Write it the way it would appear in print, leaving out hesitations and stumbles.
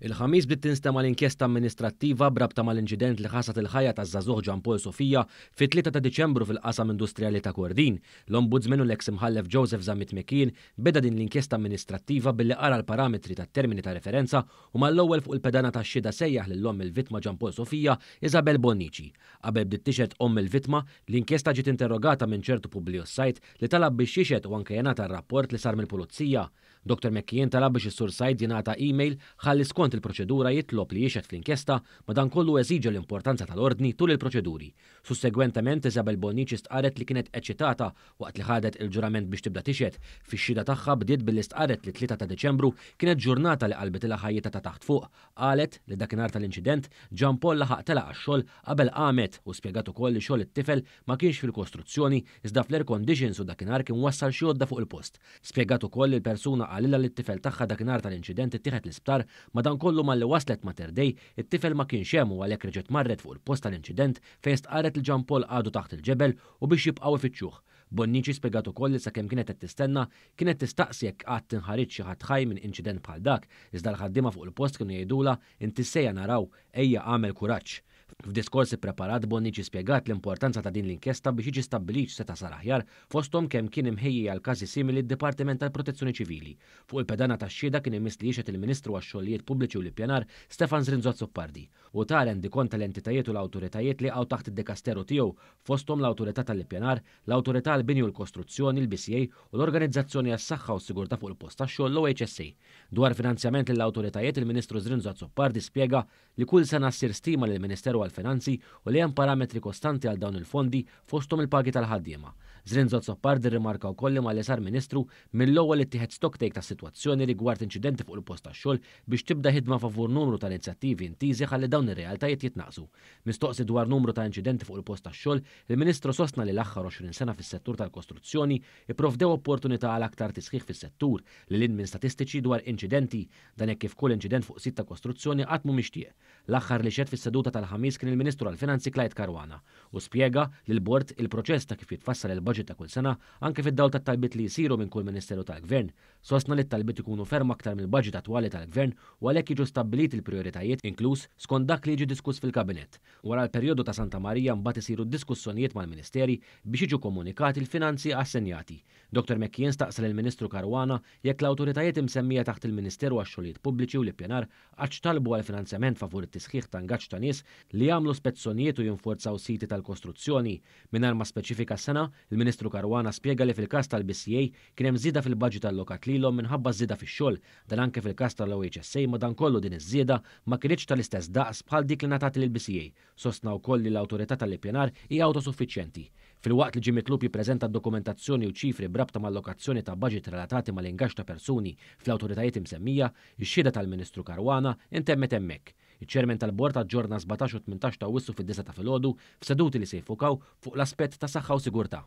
Il-Ħamis bdiet tinstema' l-inkjesta amministrattiva b'rabta mal-inċident li ħasad il-ħajja taż-żagħżugħ Jean Paul Sofia fit-3 ta' Diċembru fil-qasam industrijali ta' Kordin. L-Ombudsman u l-eks Imħallef Joseph Zammit McKeon beda din l-inkjesta amministrattiva billi qara l-parametri tat-termini ta' referenza u mal-ewwel fuq il-pedana tax-xhieda sejjaħ lil omm il-vittma Jean Paul Sofia, Isabel Bonnici. Qabel bdiet tixhed omm il-vittma, l-inkjesta ġiet interrogata minn ċertu Publius Said li talab biex jixhed u anke jingħata r-rapport li sar mill-Pulizija. Dottor McKeon talab biex is-Sur Said jingħata email ħalli skont il-proċedura jitlob li jixhed fl-inkjesta, madankollu eżiġa l-importanza tal-ordni tul il-proċeduri. Sussegwentement, Isabel Bonnici stqarret li kienet eċċitata waqt li ħadet il-ġurament biex tibda tixhed. Fix-xhieda tagħha bdiet billi stqarret li t-Tlieta ta' Diċembru kienet ġurnata li qalbitilha ħajjitha ta' taħt fuq. Qalet li dakinhar tal-inċident, Jean Paul laħaq telaq għax-xogħol qabel qamet u spjegat ukoll li xogħol it-tifel ma kienx fil-kostruzzjoni iżda fl-air conditions u dakinhar kien wassal xi għodda fuq il-post. Spjegat ukoll li l-persuna qalilha li t-tifel tagħha dakinhar tal-inċident ittieħed l-isptar, madankollu malli waslet Mater Dei, it-tifel ma kienx hemm u għalhekk reġgħet marret fuq il-post tal-inċident fejn stqarret li Jean Paul għadu taħt il-ġebel u biex jibqgħu ifittxuh. Bonnici spjegat ukoll li sakemm kienet qed tistenna, kienet tistaqsi jekk qatt inħariġx xi ħadd ħaj minn inċident bħal dak, iżda l-ħaddiema fuq il-post kienu jgħidulha inti sejja naraw, ejja agħmel kuraġġ. F'diskors ippreparat, Bonnici spjegat l-importanza ta' din l-inkjesta biex jiġi stabbilit x'seta' sar aħjar, fosthom kemm kien imħejji għal każi simili d-Dipartiment tal-Protezzjoni Ċivili. Fuq il-pedana tax-xhieda kien imiss li jixhed il-Ministru għax-Xogħlijiet Pubbliċi u l-Ippjanar, Stefan Zrinzo Azzopardi. Hu ta rendikont tal-entitajiet u l-awtoritajiet li jaqgħu taħt id-dekasteru tiegħu, fosthom l-Awtorità tal-Ippjanar, l-Awtorità għall-Bini u l-Kostruzzjoni, l-BCA, u l-Organizzazzjoni għas-Saħħa u s-Sigurtà fuq il-Post tax-Xogħol, l-OHSA. Dwar finanzjament lill-awtoritajiet, il-Ministru Zrinzo Azzopardi spjega li kull sena ssir stima lill-Ministeru għall-Finanzi u li hemm parametri kostanti għal dawn il-fondi fosthom il-pagi tal-ħaddiema. Zrinzo Azzopardi rrimarka wkoll li malli sar Ministru, mill-ewwel ittieħed stocktake tas-sitwazzjoni rigward inċidenti fuq il-post tax-xogħol biex tibda ħidma favur numru ta' inizjattivi intiżi ħalli dawn ir-realtajiet jitnaqqsu. Mistoqsi dwar numru ta' inċidenti fuq il-post tax-xogħol, il-Ministru sostna li l-aħħar 20 sena fis-settur tal-kostruzzjoni pprovdew opportunità għal aktar tisħiħ fis-settur, lil hinn minn statistiċi dwar inċidenti. Dan hekk kif kull inċident fuq sit ta' kostruzzjoni qatt mhu mixtieq. L-aħħar li xehed fis-seduta tal-Ħamis kien il-Ministru għall-Finanzi Clyde Caruana u spjega lill-Bord il-proċess ta' kif jitfassal il-budget ta' kull sena anke fid-dawl tat-talbiet li jsiru minn kull Ministeru tal-Gvern. Sostna li t-talbiet ikunu ferm aktar mill-budget attwali tal-Gvern u għalhekk jiġu stabbiliti l-prijoritajiet inkluż skont dak li jiġi diskuss fil-Kabinett. Wara l-perjodu ta' Santa Marija mbagħad isiru d-diskussjonijiet mal-Ministeri biex jiġu komunikati l-finanzi assenjati. Dottor McKeon staqsa lill-Ministru Caruana jekk l-awtoritajiet imsemmija taħt il-Ministeru għax-Xogħlijiet Pubbliċi u l-Ippjanar qattx talbu għal finanzjament favur it-tisħiħ ta' ngaġġ ta' nies li jagħmlu spezzjonijiet u jinforzaw siti tal-kostruzzjoni. Mingħajr ma speċifika s-sena, il-Ministru Caruana spjega li fil-każ tal-BCA kien hemm żieda fil-baġit allokat lilhom minħabba ż-żieda fix-xogħol. Dan anke fil-każ tal-OHSA madankollu din iż-żieda ma kinitx tal-istess daqs bħal dik li ngħatat lill-BCA. Sostna wkoll li l-Awtorità tal-Ippjanar hi awtosuffiċjenti. Filwaqt li ġie mitlub jippreżenta d-dokumentazzjoni u ċifri b'rabta mal-allokazzjoni ta' baġit relatati mal-ingaġġ ta' persuni fl-awtoritajiet imsemmija, ix-xhieda tal-Ministru Caruana intemmet hemmhekk. Iċ-Chairman tal-Bord aġġorna 17 u 18 ta' Awwissu fid-disgħa ta' filgħodu f'seduti li se jiffukaw fuq l-aspett ta' saħħa u sigurtà.